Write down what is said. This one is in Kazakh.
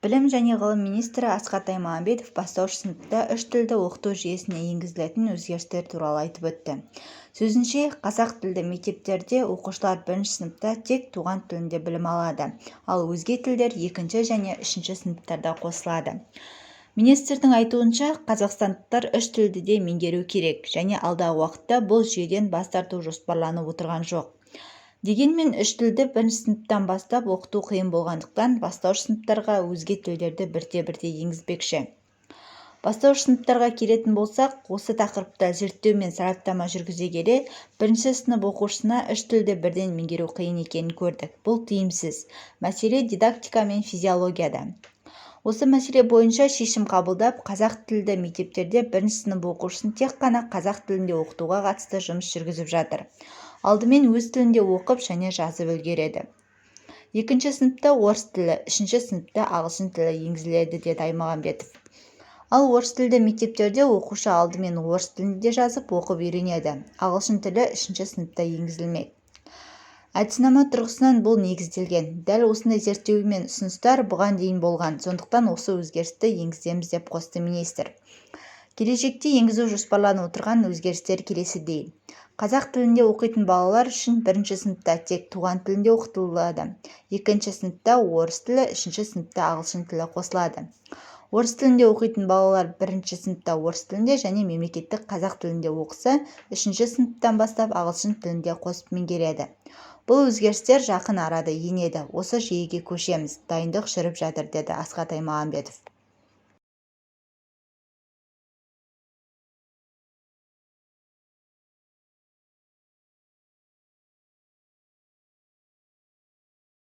Білім және ғылым министрі Асхат Аймағамбетов бастауыш сыныпта үш тілді оқыту жүйесіне енгізілетін өзгерістер туралы айтып өтті. Сөзінше, қазақ тілді мектептерде оқушылар бірінші сыныпта тек туған тілінде білім алады, ал өзге тілдер екінші және үшінші сыныптарда қосылады. Министрдің айтуынша, қазақстандықтар үш тілді де меңгеруі керек және алдағы уақытта бұл жүйеден бас тарту жоспарланып отырған жоқ. Дегенмен үш тілді бірінші сыныптан бастап оқыту қиын болғандықтан, бастауыш сыныптарға өзге тілдерді бірте-бірте енгізбекші. Бастауыш сыныптарға келетін болсақ, осы тақырыпта зерттеу мен сараптама жүргізе келе, бірінші сынып оқушысына үш тілді бірден меңгеру қиын екенін көрдік. Бұл тиімсіз. Мәселе дидактика мен физиологияда. Осы мәселе бойынша шешім қабылдап, қазақ тілді мектептерде бірінші сынып оқушысын тек қана қазақ тілінде оқытуға қатысты жұмыс жүргізіп жатыр. Алдымен өз тілінде оқып және жазып үлгереді. Екінші сыныпта орыс тілі, үшінші сыныпта ағылшын тілі енгізіледі, деді Аймағамбетов. Ал орыс тілді мектептерде оқушы алдымен орыс тілінде жазып, оқып үйренеді. Ағылшын тілі үшінші сыныпта енгізілмек. Әдіснама тұрғысынан бұл негізделген. Дәл осындай зерттеу мен ұсыныстар бұған дейін болған, сондықтан осы өзгерісті енгіземіз, деп қосты министр. Келешекте енгізу жоспарланып отырған өзгерістер келесідей. Қазақ тілінде оқитын балалар үшін бірінші сыныпта тек туған тілінде оқытылады. Екінші сыныпта орыс тілі, үшінші сыныпта ағылшын тілі қосылады. Орыс тілінде оқитын балалар бірінші сыныпта орыс тілінде және мемлекеттік қазақ тілінде оқыса, үшінші сыныптан бастап ағылшын тілінде қосып меңгереді. Бұл өзгерістер жақын арада енеді. Осы жүйеге көшеміз. Дайындық жүріп жатыр, деді Асхат Аймағамбетов.